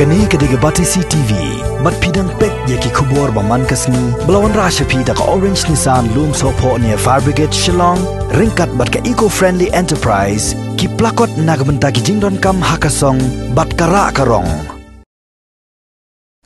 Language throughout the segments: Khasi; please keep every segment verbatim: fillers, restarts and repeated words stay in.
Kane ka dei ka Batesi T V, bad phi dang peit ïa ki khubor ba man ka sngi, ba la wanrah sha phi da ka Orange Nissan Lumsohphoh near Fire Brigade Shillong, ryngkat bad ka Eco Friendly Enterprise, ki plakot na ka bynta ki jingdonkam ha ka song, bad ka rah ka rong.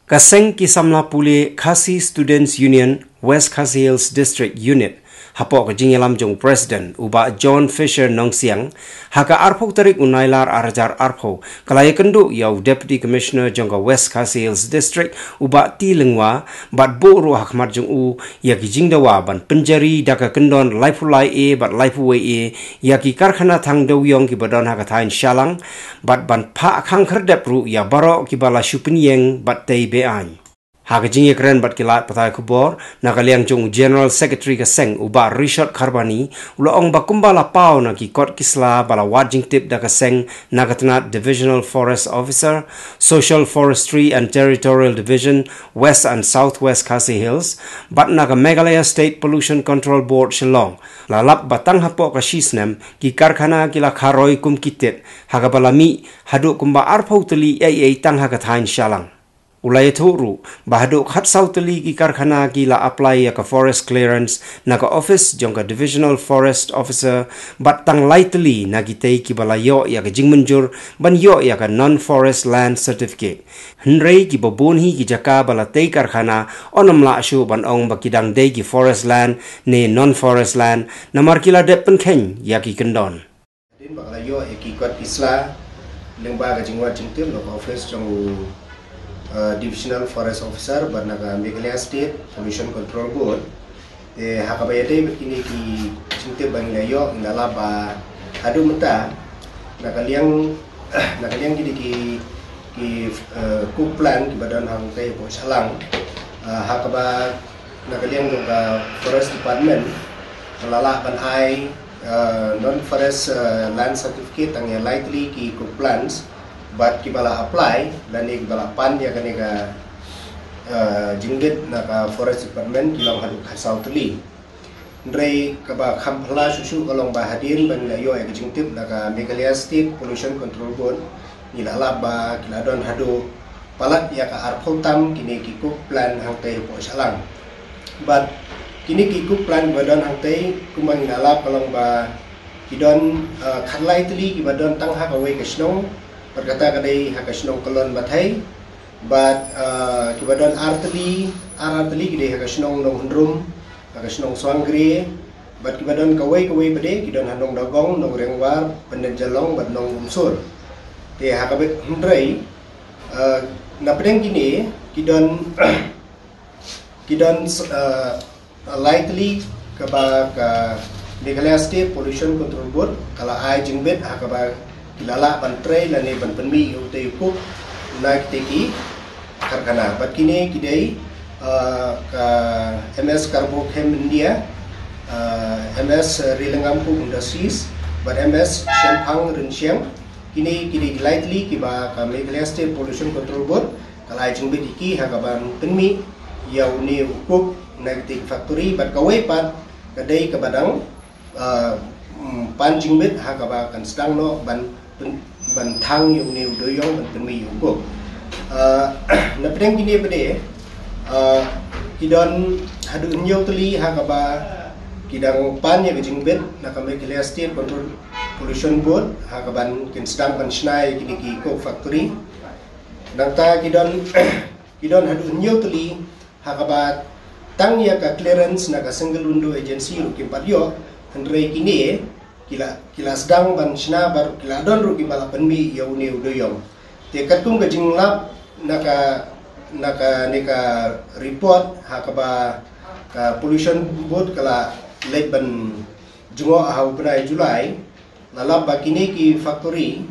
Ka seng ki samla pule Khasi Students Union, West Khasi Hills District Unit, hapoh ka jingïalam jong u President, u Bah John Fisher Nongsiang, ha ka arphew tarik u Nailar ar hajar arphew, ka la ïakynduh ïa u Deputy Commissioner jong ka West Khasi Hills District, u Bah T Lyngwa, bad buh ruh ha khmat jong u ïa ki jingdawa ban pynjari da ka kyndon laiphew lai A bad laiphew wei A ïa ki karkhana thang dewiong kiba don ha ka thaiñ Shillong, bad ban phah khang khyrdep ruh ïa baroh kiba la shu pynïeng bad tei be-aiñ. Ha ka jingïakren bad ki lad pathai khubor, na ka liang jong u General Secretary ka seng, u Bah Rishot Kharbani, u la ong ba kumba la paw na ki kot ki sla ba la wad jingtip da ka seng na ka tnat Divisional Forest Officer, Social Forestry and Territorial Division, West and South West Khasi Hills, bad na ka Meghalaya State Pollution Control Board Shillong, la lap ba tang hapoh ka shi snem, ki karkhana ki la kharoi kum ki tit, ha kaba la mih haduh kumba arphew tylli ei ei tang ha ka thaiñ Shillong. U la ïathuh ruh ba haduh khatsaw tylli ki karkhana ki la apply ïa ka forest clearance na ka office jong ka Divisional Forest Officer, bad tang lai tylli na kitei kiba la ïoh ïa ka jingmynjur ban ïoh ïa ka Non-Forest Land Certificate. Hynrei kiba bun hi ki jaka ba la tei karkhana, ym lah shuh ban ong ba ki dang dei ki forest land ne non-forest land, namar ki la dep pynkheiñ ïa ki kyndon. Hadien ba ka la ïoh ïa ki kot ki sla lyngba ka jingwad jingtip na ka office jong u, uh, Divisional Forest Officer bad na ka Meghalaya State Pollution Control Board. Te ha kaba ïadei bad kine ki jingtip ba ngi la ïoh, ngi la lap ba haduh mynta, na ka liang, na ka liang kine ki, ki, uh, coke plant kiba don hangtei hapoh Shillong, uh, ha kaba na ka liang jong ka Forest Department, ka la lah ban ai, uh, non-forest, uh, land certificate tang ïa lai tylli ki coke plants, bad kiba la apply lane kiba la pan ïa kane ka, uh, jingbit na ka Forest Department ki long haduh khatsaw tylli. Hynrei kaba kham phylla shuh shuh ka long ba hadien ba ngi la ïoh ïa ka jingtip na ka Meghalaya State Pollution Control Board, ngi la lap ba ki la don haduh palat ïa ka arphew tam kine ki coke plant hangtei hapoh Shillong. Bad kine ki coke plant ba don hangtei, kumba ngi la lap ka long ba ki don, uh, khatlai tylli kiba don tang ha kawei ka shnong, bad kata ka dei ha ka shnong Kyllon Bathei, bad, uh, kiba don ar tylli, ar ar tylli ki dei ha ka shnong Nonghynrum, ha ka shnong Swangre, bad kiba don kawei kawei pat de ki don ha Nongdawgong, Nongriangwar, Pyndengjalong bad Nongumsur. Te ha kaba hynrei, uh, na pdeng kine ki don, ki don, uh, lai tylli kaba ka Meghalaya State Pollution Control Board ka la ai jingbit ha kaba ki la lah ban trei lane ban pynmih ïa utei u coke na kitei ki karkhana. Bad kine ki dei, uh, ka M S Carbochem India, uh, M S Rilangam Coke Industries, bad M S Shemphang Rynsiang. Kine ki dei ki lai tylli kiba ka Meghalaya State Pollution Control Board ka la ai jingbit ïa ki ha kaban pynmih ïa une u coke na kitei ki factory, bad kawei pat ka dei kaba dang, ah, mm, pan jingbit ha kaba kan sdang noh ban pyn-, ban thang ïa une u dewïong ban pynmih ïa u coke. Ah, na pdeng kine pat de, ah, ki don haduh hynñiew tylli ha kaba ki dang pan ïa ka jingbit na ka Meghalaya State Control Pollution Board ha kaban kin sdang ban shna ïa kine ki coke factory. Nangta ki don, ki don haduh hynñiew tylli ha kaba tang ïa ka clearance na ka single window agency ruh kim pat ïoh, hynrei kine ki la, ki la sdang ban shna bad ki la don ruh kiba la pynmih ïa une u dewïong. Te katkum ka jinglap na ka, na kane ka report ha kaba ka Pollution Board ka la leit ban jngoh ha u bnai July, la lap ba kine ki factory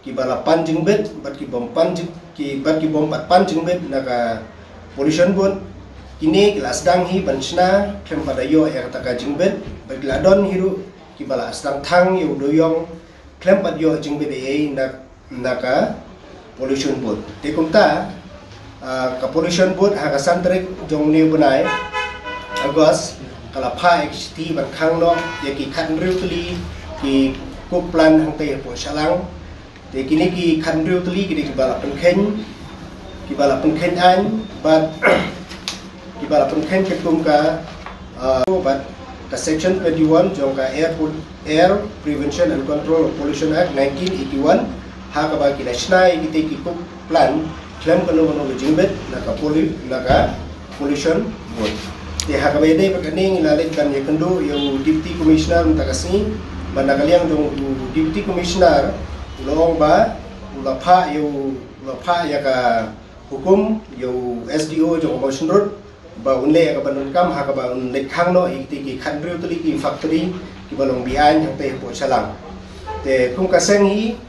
kiba la pan jingbit bad ki bym pan jing-, ki, bad ki bym pat pan jingbit na ka Pollution Board, kine ki la sdang hi ban shna khlem pat da ïoh ïa kata ka jingbit, bad ki la don hi ruh kiba la sdang thang ïa u dewïong khlem pat ïoh jingbit ei ei na, na ka Pollution Board. Te kumta, ah, ka Pollution Board ha ka san tarik jong une u bnai August ka la phah ïa ka shithi ban khang noh ïa ki khathynriew tylli ki coke plant hangtei hapoh Shillong. Te kine ki khathynriew tylli ki dei kiba la pynkheiñ Kiba la pynkheiñ aiñ bad kiba la pynkheiñ katkum ka, uh, bad ka section twenty-one jong ka Air, Air Prevention and Control of Pollution Act nineteen eighty-one, ha kaba ki la shna ïa kitei ki coke plant khlem kano kano ka jingbit na ka pollu-, na ka pollution board. Te ha kaba ïadei bad kane ngi la leit ban ïakynduh ïa u Deputy Commissioner mynta ka sngi, bad na ka liang jong u Deputy Commissioner u la ong ba u la phah ïa u, u la phah ïa ka hukum ïa u S D O jong ka Mawshynrut ba un leh ïa ka ban donkam ha kaba un leit khang noh ïa kitei ki khathynriew tylli ki factory kiba long be-aiñ hangtei hapoh Shillong. Te kum ka seng hi,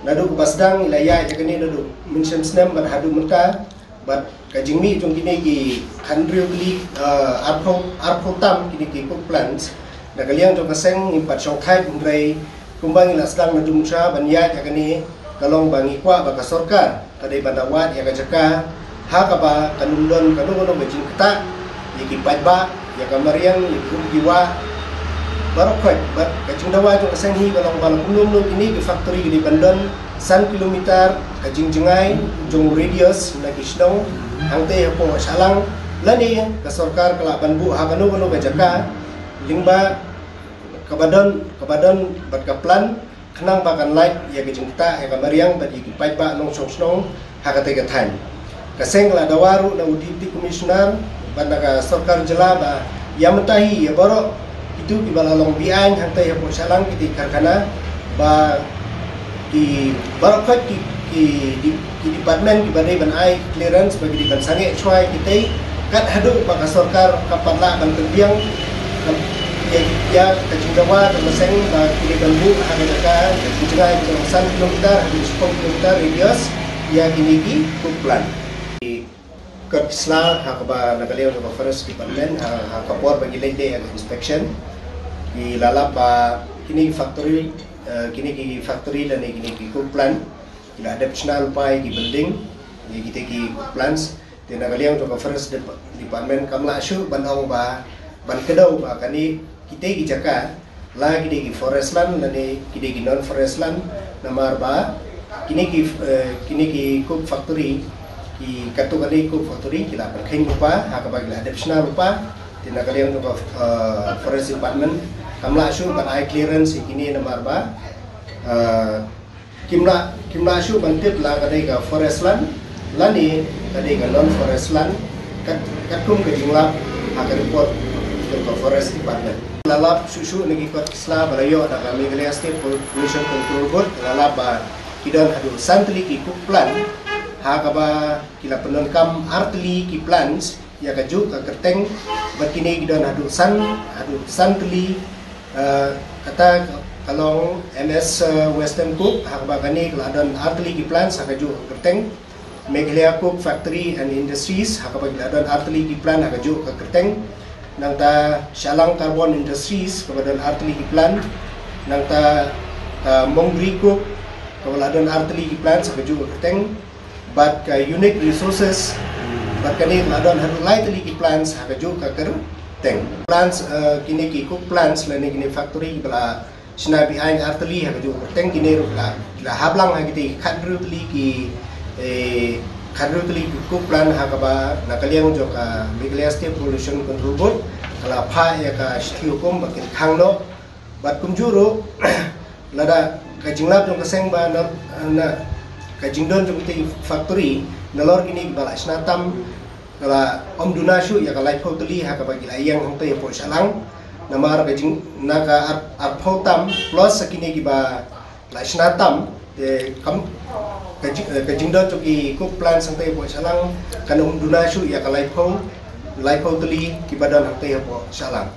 naduh kaba sdang ngi la ïaid ïa kane naduh mynshem snem bad haduh mynta, bad ka jingmih jong kine ki khathynriew tylli, eh, arphew, arphew tam kine ki coke plants. Na ka liang jong ka seng ngim pat shongthait, hynrei kumba ngi la sdang naduh mynshwa ban ïaid ïa kane, ka long ba ngi kwah ba ka sorkar ka dei ban da wad ïa ka jaka ha kaba kan ym don kano kano ka jingktah ïa ki paidbah, ïa ka mariang, ïa ki um ki wah. Baroh khoit, bad ka jingdawa jong ka seng hi ka long ba la kumno kumno kine ki factory ki dei ban don san kilometer ka jingjngai jong radius na ki shnong hangtei hapoh Shillong, lane ka sorkar ka lah ban buh ha kano kano ka jaka lyngba kaba don, kaba don bad ka plan, khnang ba kan lait ïa ka jingktah ïa ka mariang bad ïa ki paidbah nongshong shnong ha katei ka thaiñ. Ka seng ka la dawa ruh na u Deputy Commissioner bad na ka sorkar jylla ba ïa mynta hi ïa baroh kito kiba la long be-aiñ hangtei hapoh Shillong, kitei ki karkhana, ba ki baroh khoit ki, ki, ki, ki department kiba dei ban ai clearance ba ki dei ban sangeh shuwa ïa kitei, kat haduh ba ka sorkar kam pat lah ban pynbiang, ïa, ïa ka jingdawa jong ka seng ba ki dei ban buh ha ka jaka ka jingjngai kaba san kilometer haduh shiphew kilometer radius ïa kine ki coke plant. Ki kot ki sla ha kaba na ka liang jong ka Forest Department ha, ha ka por ba ki leit dei ha ka inspection, ki la lap ba kine ki factory, eh, kine ki factory lane kine ki coke plant ki la dep shna lypa ïa ki building ïa kitei ki coke plants. Te na ka liang jong ka Forest Dep-, Department kam lah shuh ban ong ba, ban kdew ba kane kitei ki jaka la ki dei ki forest land lane ki dei ki non forest land, namar ba kine ki, eh, kine ki coke factory, ki katto katne coke factory ki la pynkheiñ lypa ha kaba ki la dep shna lypa. Te na ka liang jong ka, eh, Forest Department kam lah shuh ban ai clearance ïa kine namar ba, eh, kim lah, kim lah shuh ban tip la ka dei ka forest land lane ka dei ka non forest land, kat, katkum ka jinglap ha ka report jong ka Forest Department. La lap shuh shuh na ki kot ki sla ba la ïoh da ka Meghalaya State Pollution Control Board, la lap ba ki don haduh san tylli ki coke plant ha kaba ki la pyndonkam ar tylli ki plants ïa kajuh ka kyrteng, bad kine ki don haduh san, haduh san tylli, eh, kata ka long M S, eh, Western Coke ha kaba kane ka la don ar tylli ki plants ha kajuh ka kyrteng, Meghalaya Coke Factory and Industries ha kaba ki la don ar tylli ki plant ha kajuh ka kyrteng, nangta Shillong Carbon Industries kaba don ar tylli ki plant, nangta, eh, Mongri Coke kaba la don ar tylli ki plants ha kajuh ka kyrteng, bad ka Unique Resources, bad kane ka la don haduh lai tylli ki plants ha kajuh ka kyrteng. Plants, eh, kine ki coke plants lane kine factory ba la shna be-aiñ ar tylli ha kajuh ka kyrteng, kine ruh la, la hap lang ha kitei khathynriew tylli ki, eh, khathynriew tylli ki coke plant ha kaba na ka liang jong ka Meghalaya State Pollution Control Board ka la phah ïa ka shithi hukum ba kin khang noh. Bad kumjuh ruh, lada ka jinglap jong ka seng ba na, na ka jingdon jong kitei factory, nalor kine kiba la shna tam, ka la ym duna shuh ïa ka laiphew tylli ha kaba ki la ïeng hangtei hapoh Shillong. Namar ka jing, na ka ar, arphew tam plus sa kine kiba la shna tam, te kam, ka jing, ka jingdon jong ki coke plant hangtei hapoh Shillong kan ym duna shuh ïa ka laiphew, laiphew tylli kiba don hangtei hapoh Shillong.